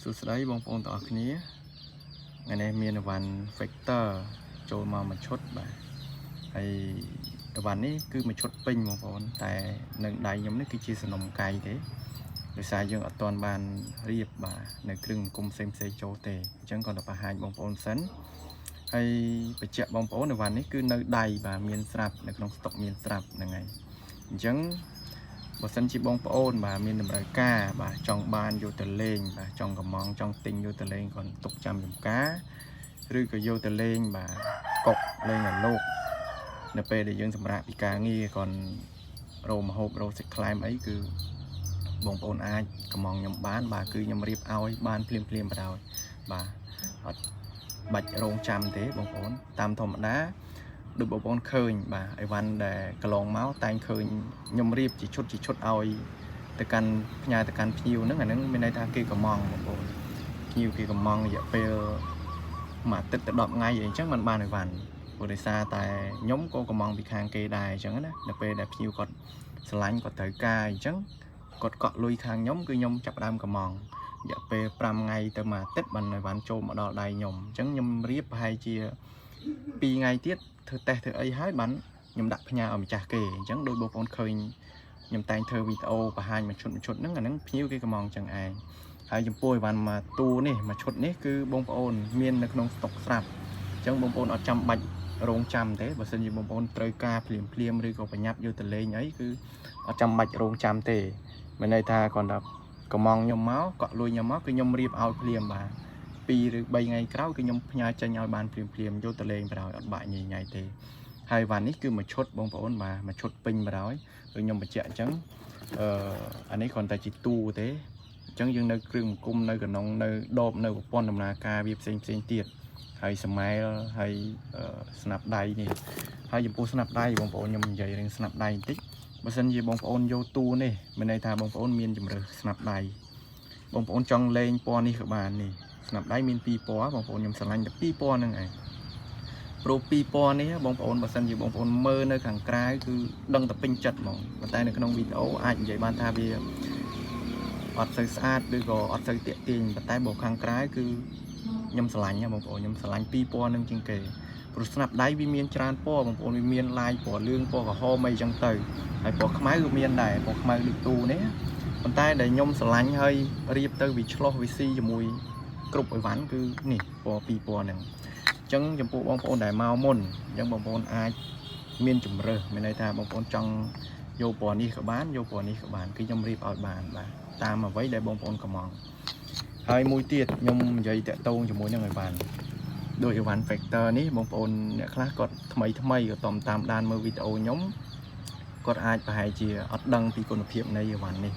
សួស្តីបងប្អូនទាំងអស់គ្នាថ្ងៃនេះមានអីវ៉ាន់ Factor ចូលមកមួយឈុតបាទហើយអីវ៉ាន់នេះគឺមួយឈុតពេញបងប្អូនតែនឹងដៃខ្ញុំនេះគឺជាសំណុំកៃទេដោយសារយើងអត់ទាន់បានរៀបបាទនៅគ្រឿងអង្គមផ្សេងផ្សេងៗចូលទេអញ្ចឹងគាត់ទៅបង្ហាញបងប្អូនសិនហើយបញ្ជាក់បងប្អូនអីវ៉ាន់នេះគឺនៅដៃបាទមានស្រាប់នៅក្នុងស្តុកមានស្រាប់ហ្នឹងហើយអញ្ចឹង បើសិនជាបងប្អូនបាទមានតម្រូវការបាទចង់បានយកទៅលេងបាទចង់កំងចង់ទិញយកទៅលេងគាត់ទុកចាំចំការឬក៏យកទៅលេងបាទកុកលេងអាលោកនៅពេលដែលយើងសម្រាកពីការងារគាត់រោមហូបរោសាច់ខ្លែមអីគឺបងប្អូនអាចកំងខ្ញុំបានបាទគឺខ្ញុំរៀបឲ្យបានភ្លាមភ្លាមបណ្ដោយបាទអត់បាច់រងចាំទេបងប្អូនតាមធម្មតា ដូចបងប្អូនឃើញបាទអីវ៉ាន់ដែលកន្លងមកតែងឃើញខ្ញុំរៀបជាឈុតជាឈុតឲ្យទៅកាន់ផ្ញើទៅកាន់ភ្ញៀវហ្នឹងអាហ្នឹងមានន័យថាគេកំងបងប្អូនភ្ញៀវគេកំងរយៈពេលមួយអាទិត្យទៅ10ថ្ងៃអីអញ្ចឹងมันបានអីវ៉ាន់ព្រោះដោយសារតែខ្ញុំក៏កំងពីខាងគេដែរអញ្ចឹងណានៅពេលដែលភ្ញៀវគាត់ស្រឡាញ់គាត់ត្រូវការអញ្ចឹងគាត់កក់លុយខាងខ្ញុំគឺខ្ញុំចាប់ផ្ដើមកំងរយៈពេល5ថ្ងៃទៅមួយអាទិត្យបានអីវ៉ាន់ចូលមកដល់ដៃខ្ញុំអញ្ចឹងខ្ញុំរៀបប្រហែលជា2ថ្ងៃទៀតធ្វើតេស្តធ្វើអីហើយបានខ្ញុំដាក់ផ្ញើឲ្យម្ចាស់គេអញ្ចឹងដោយបងប្អូនឃើញខ្ញុំតែងធ្វើវីដេអូបង្ហាញមួយឈុតមួយឈុតហ្នឹងអាហ្នឹងភ្ញៀវគេកំងអញ្ចឹងឯងហើយចំពោះអីវ៉ាន់មួយតួនេះមួយឈុតនេះគឺបងប្អូនមាននៅក្នុងស្តុកស្រាប់អញ្ចឹងបងប្អូនអត់ចាំបាច់រងចាំទេបើសិនជាបងប្អូនត្រូវការភ្លាមភ្លាមឬក៏ប្រញាប់យកទៅលេងអីគឺអត់ចាំបាច់រងចាំទេមានន័យថាគ្រាន់តែកំងខ្ញុំមកកក់លុយខ្ញុំមកគឺខ្ញុំរៀបឲ្យភ្លាមបាទ2ឬ3ថ្ងៃក្រោយគឺខ្ញុំផ្ញើចេញឲ្យបានភ្លាមភ្លាមយកទៅលេងបណ្ដោយអត់បាក់ញ៉ៃញ៉ៃទេហើយវ៉ាន់នេះគឺមួយឈុតបងប្អូនបាទមួយឈុតពេញបណ្ដោយដូចខ្ញុំបញ្ជាក់អញ្ចឹងអឺអានេះគ្រាន់តែជាតួទេអញ្ចឹងយើងនៅគ្រឿងអង្គមនៅកណ្ដុងនៅដបនៅប្រព័ន្ធដំណើរការវាផ្សេងផ្សេងទៀតហើយសមែលហើយស្នាប់ដៃនេះហើយចំពោះស្នាប់ដៃបងប្អូនខ្ញុំនិយាយរឿងស្នាប់ដៃបន្តិចបើសិនជាបងប្អូនយកតួនេះមានន័យថាបងប្អូនមានជំរើសស្នាប់ដៃបងប្អូនចង់លេងពណ៌នេះក៏បាននេះស្នាប់ដៃមានពីរពណ៌បងប្អូនខ្ញុំស្រឡាញ់តែពីរពណ៌ហ្នឹងឯងព្រោះពីរពណ៌នេះបងប្អូនបើសិនជាបងប្អូនមើលនៅខាងក្រៅគឺដឹងតែពេញចិត្តហ្មងប៉ុន្តែនៅក្នុងវីដេអូអាចនិយាយបានថាវាអត់សូវស្អាតឬក៏អត់សូវទាក់ទាញប៉ុន្តែបើខាងក្រៅគឺខ្ញុំស្រឡាញ់ណាបងប្អូនខ្ញុំស្រឡាញ់ពីរពណ៌ហ្នឹងជាងគេព្រោះស្នាប់ដៃវាមានច្រើនពណ៌បងប្អូនវាមានឡាយពណ៌លឿងពណ៌ក្រហមអីចឹងទៅហើយពណ៌ខ្មៅក៏មានដែរពណ៌ខ្មៅដូចទូនេះប៉ុន្តែដែលខ្ញុំស្រឡាញ់ហើយរៀបទៅវាឆ្លោះវាស៊ីជាមួយគ្រប់អីវ៉ាន់គឺនេះពណ៌ពីរពណ៌ហ្នឹងអញ្ចឹងចំពោះបងប្អូនដែលមកមុនអញ្ចឹងបងប្អូនអាចមានជំរើសមានន័យថាបងប្អូនចង់យកពណ៌នេះក៏បានយកពណ៌នេះក៏បានគឺខ្ញុំរៀបឲ្យបានបាទតាមអ្វីដែលបងប្អូនកំងហើយមួយទៀតខ្ញុំនិយាយតាក់ទងជាមួយនឹងអីវ៉ាន់ដូចអីវ៉ាន់ Factor នេះបងប្អូនអ្នកខ្លះគាត់ថ្មីថ្មីក៏តំតាមដានមើលវីដេអូខ្ញុំគាត់អាចប្រហែលជាអត់ដឹងពីគុណភាពនៃអីវ៉ាន់នេះ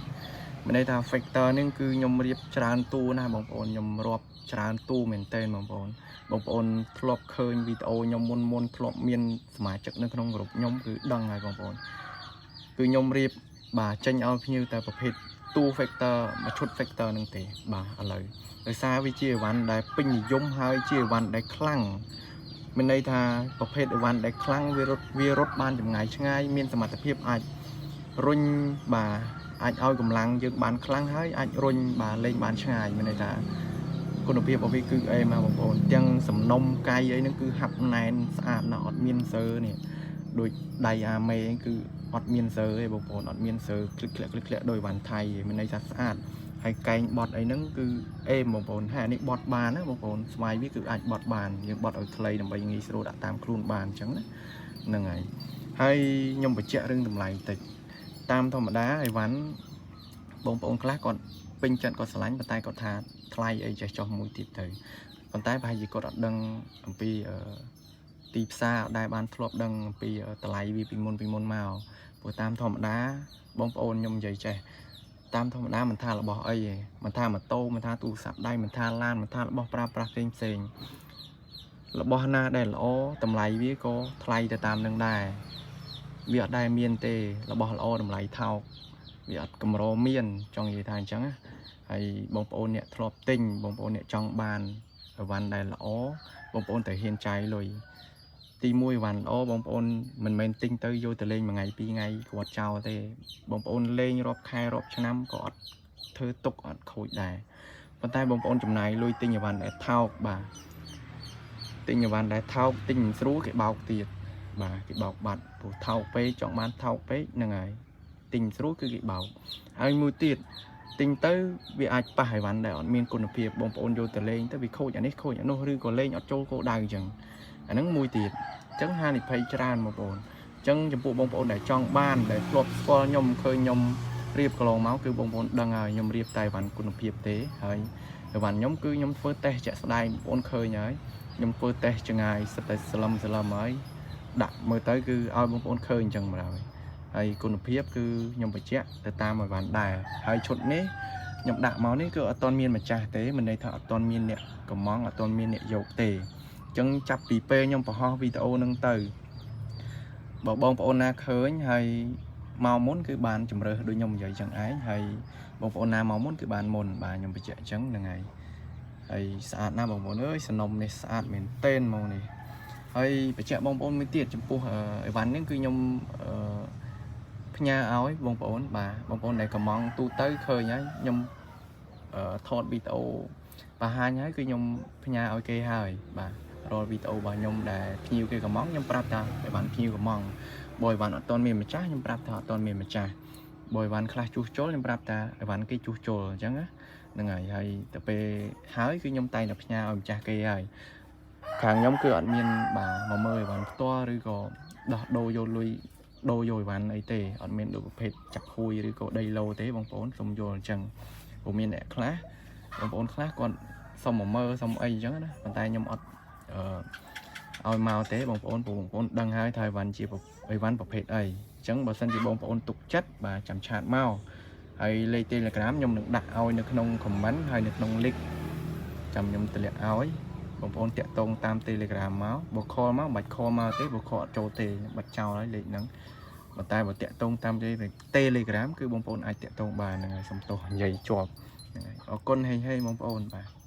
មានន័យថា Factor នេះគឺខ្ញុំរៀបច្រើនតួណាស់បងប្អូនខ្ញុំរាប់ច្រើនតួមែនទែនបងប្អូនបងប្អូនធ្លាប់ឃើញវីដេអូខ្ញុំមុនមុនធ្លាប់មានសមាជិកនៅក្នុងក្រុមខ្ញុំគឺដឹងហើយបងប្អូនគឺខ្ញុំរៀបបាទចេញឲ្យភ្ញៀវតែប្រភេទតួ Factor មួយឈុត Factor ហ្នឹងទេបាទឥឡូវដោយសារវាជាអីវ៉ាន់ដែលពេញនិយមហើយជាអីវ៉ាន់ដែលខ្លាំងមានន័យថាប្រភេទអីវ៉ាន់ដែលខ្លាំងវារត់វារត់បានចម្ងាយឆ្ងាយមានសមត្ថភាពអាចរុញបាទអាចឲ្យកម្លាំងយើងបានខ្លាំងហើយអាចរុញបាទលេងបានឆ្ងាយមានន័យថាគុណភាពរបស់វាគឺអេមកបងប្អូនទាំងសំណុំកៃអីហ្នឹងគឺហាប់ណែនស្អាតណាស់អត់មានសើនេះដូចដៃអាមេគឺអត់មានសើទេបងប្អូនអត់មានសើคลิกคលាក់คลิกคលាក់ដោយវ៉ាន់ថៃទេមានន័យថាស្អាតហើយកែងបត់អីហ្នឹងគឺអេមបងប្អូនហើយអានេះបត់បានណាបងប្អូនស្វាយវាគឺអាចបត់បានយើងបត់ឲ្យខ្លីដើម្បីងាយស្រួលដាក់តាមខ្លួនបានអញ្ចឹងណាហ្នឹងហើយហើយខ្ញុំបញ្ជាក់រឿងតម្លៃបន្តិចតាមធម្មតាអីវ៉ាន់បងប្អូនខ្លះគាត់ពេញចិត្តគាត់ស្រឡាញ់ប៉ុន្តែគាត់ថាថ្លៃអីចេះចោះមួយទៀតទៅប៉ុន្តែប្រហែលជាគាត់អត់ដឹងអំពីអឺទីផ្សារអត់ដែលបានធ្លាប់ដឹងអំពីតម្លៃវាពីមុនពីមុនមកព្រោះតាមធម្មតាបងប្អូនខ្ញុំនិយាយចេះតាមធម្មតាមិនថារបស់អីទេមិនថាម៉ូតូមិនថាទូរស័ព្ទដៃមិនថាឡានមិនថារបស់ប្រើប្រាស់ផ្សេងផ្សេងរបស់ណាដែលល្អតម្លៃវាក៏ថ្លៃទៅតាមនឹងដែរវាអត់ដែលមានទេរបស់ល្អតម្លៃថោកវាអត់កម្រមានចង់និយាយថាអញ្ចឹងណាហើយបងប្អូនអ្នកធ្លាប់ទិញបងប្អូនអ្នកចង់បានអីវ៉ាន់ដែលល្អបងប្អូនត្រូវហ៊ានចាយលុយទី1អីវ៉ាន់ល្អបងប្អូនមិនមែនទិញទៅយកទៅលេងមួយថ្ងៃពីរថ្ងៃគាត់ចោលទេបងប្អូនលេងរាប់ខែរាប់ឆ្នាំក៏អត់ធ្វើទុកអត់ខូចដែរ ប៉ុន្តែបងប្អូនចំណាយលុយទិញអីវ៉ាន់ដែលថោកបាទទិញអីវ៉ាន់ដែលថោកទិញមិនស្រួលគេបោកទៀតបាទគេបោកបាត់ព្រោះថោកពេកចង់បានថោកពេកហ្នឹងហើយទិញស្រួលគឺគេបោកហើយមួយទៀតទិញទៅវាអាចប៉ះអីវ៉ាន់ដែលអត់មានគុណភាពបងប្អូនយកទៅលេងទៅវាខូចអានេះខូចអានោះឬក៏លេងអត់ចូលគោលដៅអញ្ចឹងអាហ្នឹងមួយទៀតអញ្ចឹងហានិភ័យច្រើនបងប្អូនអញ្ចឹងចំពោះបងប្អូនដែលចង់បានដែលធ្លាប់ស្គាល់ខ្ញុំឃើញខ្ញុំរៀបកន្លងមកគឺបងប្អូនដឹងហើយខ្ញុំរៀបតែអីវ៉ាន់គុណភាពទេហើយអីវ៉ាន់ខ្ញុំគឺខ្ញុំធ្វើតេស្តជាក់ស្ដែងបងប្អូនឃើញហើយខ្ញុំធ្វើតេស្តចងាយសិតតែស្លឹមស្លឹមហើយដាក់មើលទៅគឺឲ្យបងប្អូនឃើញអញ្ចឹងមកហើយហើយគុណភាពគឺខ្ញុំបញ្ជាក់ទៅតាមអីវ៉ាន់ដែរហើយឈុតនេះខ្ញុំដាក់មកនេះគឺអត់ទាន់មានម្ចាស់ទេមិនន័យថាអត់ទាន់មានអ្នកកំងអត់ទាន់មានអ្នកយកទេអញ្ចឹងចាប់ពីពេលខ្ញុំបង្ហោះវីដេអូហ្នឹងទៅបើបងប្អូនណាឃើញហើយមកមុនគឺបានជំរើសដូចខ្ញុំនិយាយចឹងឯងហើយបងប្អូនណាមកមុនគឺបានមុនបាទខ្ញុំបញ្ជាក់អញ្ចឹងហ្នឹងហើយហើយស្អាតណាស់បងប្អូនអើយសនំនេះស្អាតមែនទែនហ្មងនេះហើយបញ្ជាក់បងប្អូនមួយទៀតចំពោះអីវ៉ាន់នេះគឺខ្ញុំអឺផ្ញើឲ្យបងប្អូនបាទបងប្អូនដែលកំងទូទៅឃើញហើយខ្ញុំអឺថតវីដេអូបង្ហាញហើយគឺខ្ញុំផ្ញើឲ្យគេហើយបាទរាល់វីដេអូរបស់ខ្ញុំដែលភ្ញៀវគេកំងខ្ញុំប្រាប់ថាអីវ៉ាន់ភ្ញៀវកំងបើអីវ៉ាន់អត់ទាន់មានម្ចាស់ខ្ញុំប្រាប់ថាអត់ទាន់មានម្ចាស់បើអីវ៉ាន់ខ្លះជួសជុលខ្ញុំប្រាប់ថាអីវ៉ាន់គេជួសជុលអញ្ចឹងណាហ្នឹងហើយហើយទៅពេលហើយគឺខ្ញុំតែងតែផ្ញើឲ្យម្ចាស់គេហើយខាងខ្ញុំគឺអត់មានបាទមកមើលអីវ៉ាន់ផ្ទាល់ឬក៏ដោះដូរយកលុយដូរយកអីវ៉ាន់អីទេអត់មានដូចប្រភេទចាប់ហួយឬក៏ដីឡូទេបងប្អូនសូមយល់អញ្ចឹងព្រោះមានអ្នកខ្លះបងប្អូនខ្លះគាត់សុំមកមើលសុំអីអញ្ចឹងណាប៉ុន្តែខ្ញុំអត់អឺឲ្យមកទេបងប្អូនព្រោះបងប្អូនដឹងហើយថាអីវ៉ាន់ជាអីវ៉ាន់ប្រភេទអីអញ្ចឹងបើសិនជាបងប្អូនទុកចិត្តបាទចាំ chat មកហើយលេខ Telegram ខ្ញុំនឹងដាក់ឲ្យនៅក្នុង comment ហើយនៅក្នុង link ចាំខ្ញុំតម្លាក់ឲ្យបងប្អូនតាក់ទងតាម Telegram មកបើ call មកមិនបាច់ call មកទេបើ call អត់ចូលទេខ្ញុំបាត់ចោលហើយលេខហ្នឹងប៉ុន្តែបើតាក់ទងតាម Telegram គឺបងប្អូនអាចតាក់ទងបានហ្នឹងហើយសុំទោសនិយាយជាប់ហ្នឹងហើយអរគុណហេងហេងបងប្អូនបាទ។